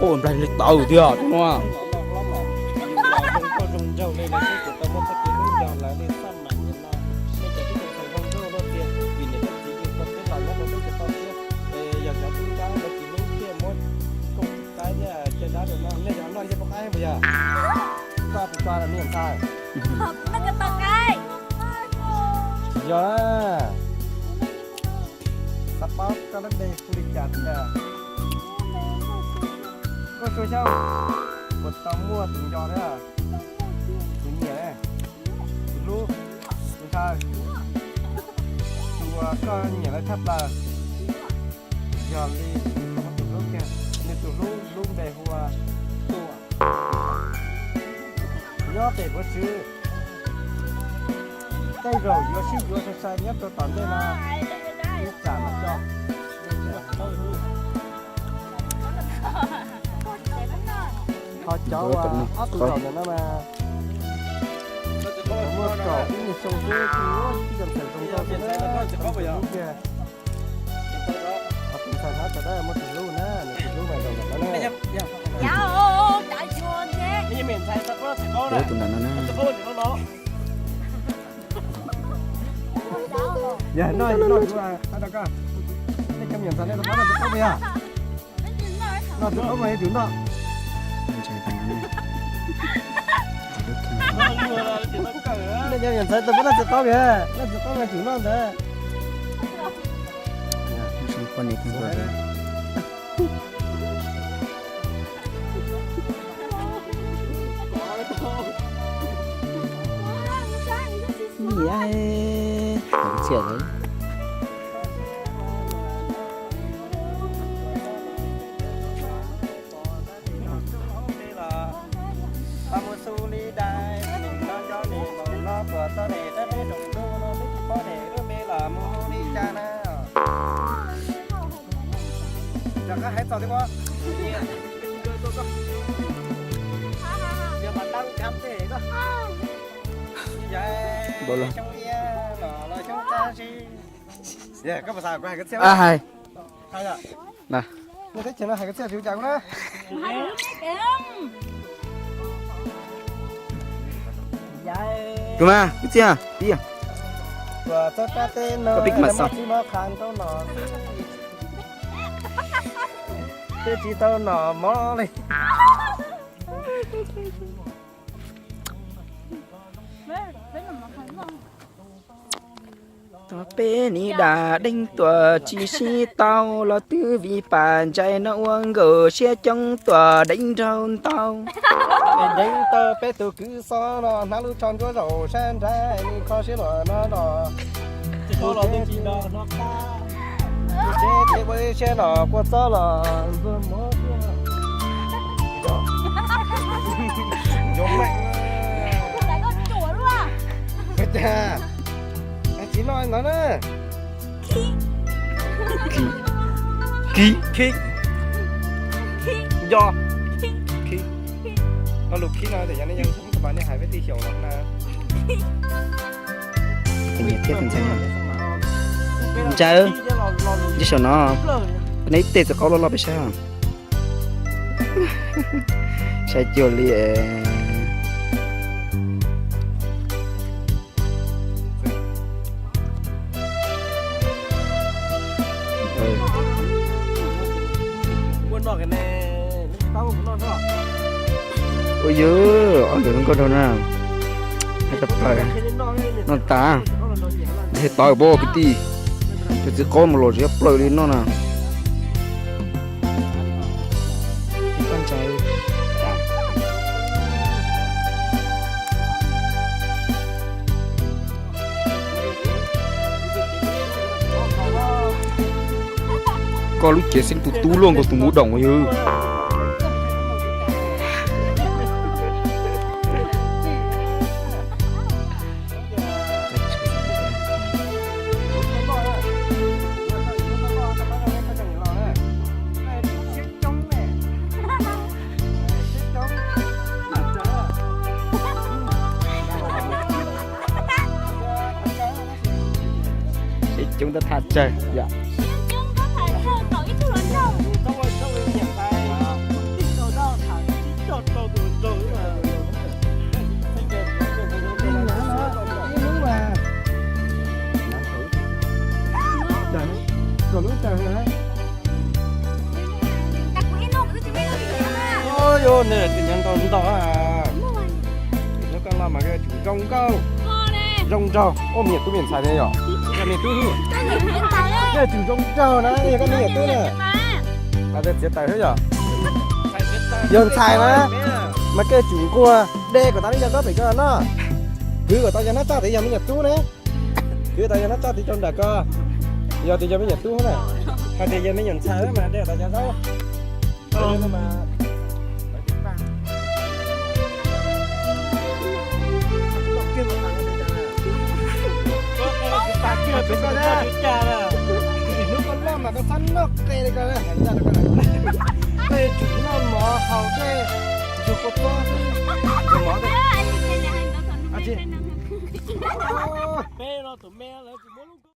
Nplaig li tawv tiag no. Yog, xav paub koj lub npe hu li cas tiag? Koj suav xyab, puas tau muaj tus nco thiab? Tus nyiam, tus hlub, tus ntxhais, tus uas koj nyiam lawv tshaj plaws. Yog li, tus hlub kiag, nws tus hlub lub npe hu ua Tuam, nyob pem Huav Tswv. Tej zaum yuav sib yuav sai sai nyob rau tom ntej no, ib tsam mam coj. Ho cov uas ob tug zaum ntawm no mas muaj kaum ib nyuag xyoo xwb, kuj ib co ntxhais zoo nkauj xwb na, tus hlub kiag. Ho tus ntxhais hov tas dab muaj tus hlub na, nws tus hlub mas zaum ntawm no na. Tus ntawm no na. Yog noj, noj kuv, nej cov me nyuam ntxhais nej tau paub noj txiv qaub puas yog? Noj txiv qaub mas yuav tsum noj. Nej cov me nyuam ntxhais tau paub noj txiv qaub puas yog? Noj txiv qaub mas tsum noj ntawd. Hais. Hais. Hais. Tus mas, ib txhia, ib. Tuaj txog rab teb no, tsis muaj qhov nrau nom xwb, twb tsis tau nom mov li. Tos peb nim da deev tuaj tsis sib tau los twb vim pam ntsais no ua nkawm siab coob tuaj deev nraug ntau. Deev tau peb tus kwv xob no hnab lub tsho ntsuab zaum sab nraim nws kho siab luag no no. Tus tsev tsis ua siab no kua txob los ntuag mov. Cas tsis noj no na. Khib, khib, khib, nco, khib. Lo lus khib no ces yog nej yeej tsis paub, nej hais peb twb xyaum los na. Nyiam thiab tus ntxhais no. Ntsaws, ntsib saum no, neb tej txiv qaub loj loj peb saib. Saib cuag li. Ua yog ob nkawd zoo nkauj dhau na. Hais tau plaws, noj tas, hais tau pab kwv tij, cov txiv qaub mus los tsis tau plaws li noj na. Koj lub cev xeeb tu tub luaj nkaus tus muv doom yog. Siab coob tab tham tsawg yom. Siab coob tab tham tsawg, tom ib tug los nraug. Nyob ntau ntau, hnub koj los mas koj yuav tsum zoo nkauj, zoo nraug, ua me nyuam tub me nyuam ntxhais thiab yom. Koj me nyuam tub, koj yuav tsum zoo nraug na, yog koj me nyuam tub na. Txiav taws xwb yom. Yog ntxhais na, mas koj yuav tsum nquag de kom tau ib co zaub pem koj noj, kwv kom tau cov nab tsaj tias yog me nyuam tub na, kwv tau cov nab tsaj tias rau nram ko, yog tias yog me nyuam tub na, hais tias yog me nyuam ntxhais mas de kom tau cov zaub. Hnub koj loj mas koj txhob noj qe li ko, qe tsum noj mov haus tej, ntxuag kua txob xwb, ntxuag mov tej. Peb no tus me lawv tsis muab lub